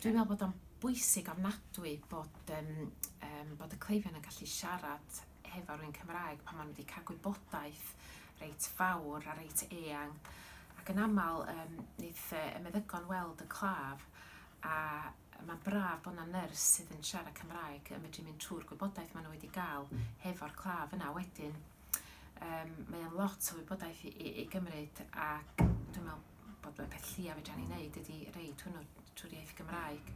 Dwi'n meddwl bod o'n bwysig ofnadwy bod yym yym bod y cleifion yn gallu siarad hefo rywun Cymraeg pan ma' nhw wedi cael gwybodaeth reit fawr a reit eang ac yn aml yym neith y y meddygon weld y claf a mae'n braf bod 'na nyrs sydd yn siarad Cymraeg yn medru mynd trwy'r gwybodaeth maen nhw wedi gael hefo'r claf yna wedyn. Yym mae o'n lot o wybodaeth i i i gymryd ac dwi'n meddwl bod y peth lleia fedra ni wneud ydy reid hwnnw trwy'r iaith Gymraeg.